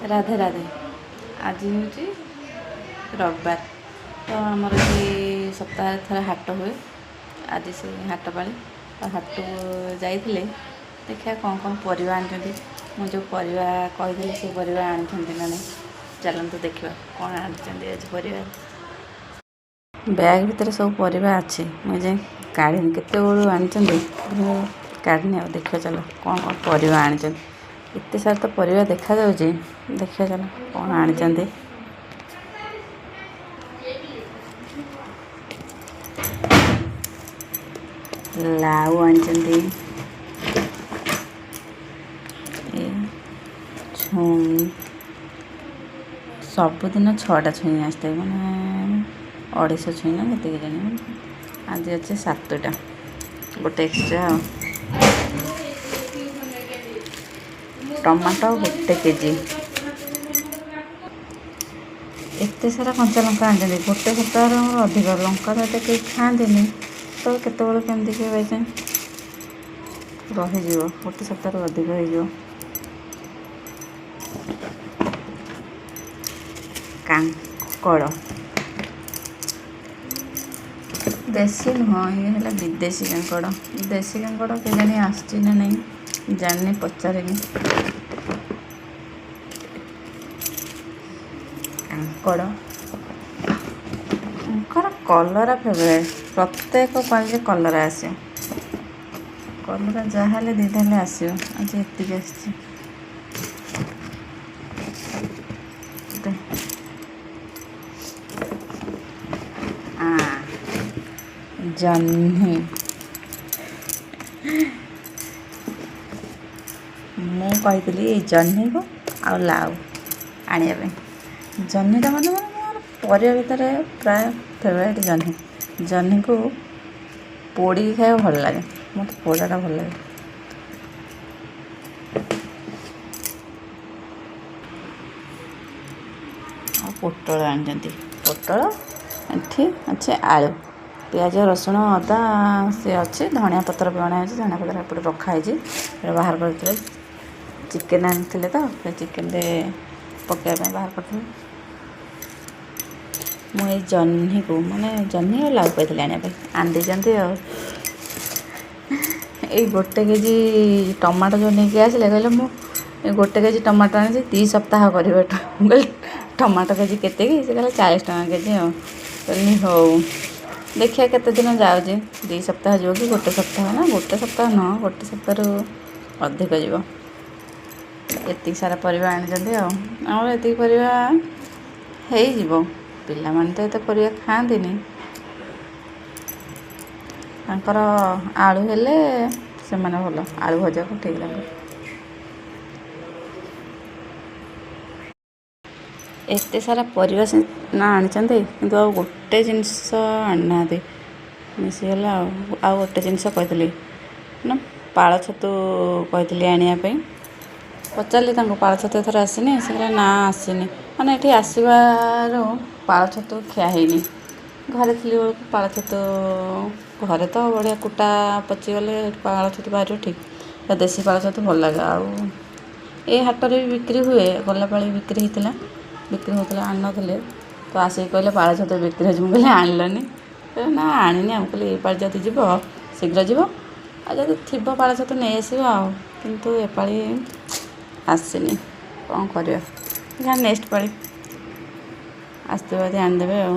ରାଧେ ରାଧେ। ଆଜି ହେଉଛି ରବିବାର, ତ ଆମର ଏଠି ସପ୍ତାହରେ ଥରେ ହାଟ ହୁଏ। ଆଜି ସେ ହାଟ ପାଳି, ତ ହାଟକୁ ଯାଇଥିଲେ। ଦେଖିବା କ'ଣ କ'ଣ ପରିବା ଆଣିଛନ୍ତି। ମୁଁ ଯେଉଁ ପରିବା କହିଥିଲି ସେ ପରିବା ଆଣିଛନ୍ତି ନା ନାହିଁ, ଚାଲନ୍ତୁ ଦେଖିବା କ'ଣ ଆଣିଛନ୍ତି ଆଜି ପରିବା। ବ୍ୟାଗ୍ ଭିତରେ ସବୁ ପରିବା ଅଛି, ମୁଁ ଯାଇ କାଢ଼ିନି। କେତେବେଳୁ ଆଣିଛନ୍ତି, ମୁଁ କାଢ଼ିନି ଆଉ। ଦେଖିବା ଚାଲ କ'ଣ କ'ଣ ପରିବା ଆଣିଛନ୍ତି। ଏତେ ସାରା ତ ପରିବା ଦେଖାଯାଉଛି, ଦେଖିବା ଚାଲ କ'ଣ ଆଣିଛନ୍ତି। ଲାଉ ଆଣିଛନ୍ତି, ଛୁଇଁ। ସବୁଦିନ 6ଟା ଛୁଇଁ ଆସିଥାଏ, ମାନେ 250 ଛୁଇଁ ନା କେତେ ଜାଣି। ଆଜି ଅଛି 7ଟା, ଗୋଟେ ଏକ୍ସଟ୍ରା। ଆଉ ଟମାଟୋ 1 କେଜି। ଏତେ ସାରା କଞ୍ଚା ଲଙ୍କା ଆଣିଛନ୍ତି, ଗୋଟେ ସପ୍ତାହର ଆମର ଅଧିକ। ଲଙ୍କା ତ ଏତେ କେହି ଖାଆନ୍ତିନି, ତ କେତେବେଳେ କେମିତି କିଏ ବାଇଚାନ୍ସ ରହିଯିବ, ଗୋଟେ ସପ୍ତାହରୁ ଅଧିକ ହେଇଯିବ। କାଙ୍କଡ଼ ଦେଶୀ ନୁହଁ, ଇଏ ହେଲା ବିଦେଶୀ କାଙ୍କଡ଼। ଦେଶୀ କାଙ୍କଡ଼ କେଜାଣି ଆସିଛି ନା ନାହିଁ ଜାଣିନି, ପଚାରିନି। କାଙ୍କଡ଼ ତାଙ୍କର କଲରା ଫେଭରାଇଟ୍। ପ୍ରତ୍ୟେକ ପାଳିରେ କଲରା ଆସିବ, କଲରା ଯାହା ହେଲେ 2ଟା ହେଲେ ଆସିବ। ଆଜି ଏତିକି ଆସିଛି। ଜହ୍ନି, ମୁଁ କହିଥିଲି ଏଇ ଜହ୍ନିକୁ ଆଉ ଲାଉ ଆଣିବା ପାଇଁ। ଜହ୍ନିଟା ମାନେ ମୋର ପରିବା ଭିତରେ ପ୍ରାୟ ଫେଭରାଇଟ୍ ଜହ୍ନି। ଜହ୍ନିକୁ ପୋଡ଼ିକି ଖାଇବାକୁ ଭଲ ଲାଗେ ମୋତେ, ପୋଡ଼ାଟା ଭଲ ଲାଗେ। ଆଉ ପୋଟଳ ଆଣିଛନ୍ତି। ପୋଟଳ ଏଠି ଅଛି, ଆଳୁ, ପିଆଜ, ରସୁଣ, ଅଦା ସେ ଅଛି। ଧଣିଆ ପତ୍ର ବି ଅଣା ହେଇଛି, ଧଣିଆ ପତ୍ର ଏପଟେ ରଖା ହେଇଛି, ବାହାର କରିଥିଲେ। ଚିକେନ୍ ଆଣିଥିଲେ ତ ସେ ଚିକେନ୍ରେ ପକାଇବା ପାଇଁ ବାହାର କରିଥିଲେ। ମୁଁ ଏଇ ଜହ୍ନିକୁ, ମାନେ ଜହ୍ନି ଆଉ ଲାଉ କହିଥିଲି ଆଣିବା ପାଇଁ, ଆଣିଦେଇଛନ୍ତି। ଆଉ ଏଇ 1 କେଜି ଟମାଟୋ ଯେଉଁ ନେଇକି ଆସିଲେ, କହିଲେ ମୁଁ 1 କେଜି ଟମାଟୋ ଆଣିଛି, 2 ସପ୍ତାହ କରିବ। ମୁଁ କହିଲି ଟମାଟୋ କେଜି କେତେ କି? ସେ କହିଲେ 40 ଟଙ୍କା କେଜି। ଆଉ କହିଲି ହଉ ଦେଖିବା କେତେ ଦିନ ଯାଉଛି, 2 ସପ୍ତାହ ଯିବ କି 1 ସପ୍ତାହ? ନା, 1 ସପ୍ତାହ ନୁହଁ, 1 ସପ୍ତାହରୁ ଅଧିକ ଯିବ। ଏତିକି ସାରା ପରିବା ଆଣିଛନ୍ତି। ଆଉ ଆମର ଏତିକି ପରିବା ହେଇଯିବ। ପିଲାମାନେ ତ ଏତେ ପରିବା ଖାଆନ୍ତିନି, ତାଙ୍କର ଆଳୁ ହେଲେ ସେମାନେ ଭଲ, ଆଳୁ ଭଜାକୁ ଠିକ୍ ଲାଗେ। ଏତେ ସାରା ପରିବା ନା ଆଣିଛନ୍ତି, କିନ୍ତୁ ଆଉ ଗୋଟେ ଜିନିଷ ଆଣିନାହାନ୍ତି, ମିଶିଗଲା। ଆଉ ଗୋଟେ ଜିନିଷ କହିଥିଲି ନା, ପାଳ ଛତୁ କହିଥିଲି ଆଣିବା ପାଇଁ। ପଚାରିଲି ତାଙ୍କୁ, ପାଳ ଛତୁ ଏଥର ଆସିନି? ସେ କହିଲେ ନା ଆସିନି। ମାନେ ଏଠି ଆସିବାରୁ ପାଳ ଛତୁ ଖିଆ ହେଇନି। ଘରେ ଥିଲି ବେଳକୁ ପାଳ ଛତୁ, ଘରେ ତ ବଢ଼ିଆ କୁଟା ପଚିଗଲେ ପାଳ ଛତୁ ବାହାରିବ ଠିକ୍। ଦେଶୀ ପାଳ ଛତୁ ଭଲ ଲାଗେ। ଆଉ ଏ ହାଟରେ ବି ବିକ୍ରି ହୁଏ, ଗଲାପାଳି ବିକ୍ରି ହେଇଥିଲା, ବିକ୍ରି ହେଉଥିଲା, ଆଣିନଥିଲେ। ତ ଆସିକି କହିଲେ ପାଳ ଛତୁ ବିକ୍ରି ହେଉଛି। ମୁଁ କହିଲି ଆଣିଲନି? କହିଲେ ନା ଆଣିନି। ଆଉ କହିଲି ଏପାଳି ଯଦି ଯିବ ଶୀଘ୍ର ଯିବ, ଆଉ ଯଦି ଥିବ ପାଳ ଛତୁ ନେଇଆସିବ। ଆଉ କିନ୍ତୁ ଏପାଳି ଆସିନି, କ'ଣ କରିବା? ଦେଖିବା ନେକ୍ସଟ ପାଳି ଆସିଥିବ ଯଦି ଆଣିଦେବେ। ଆଉ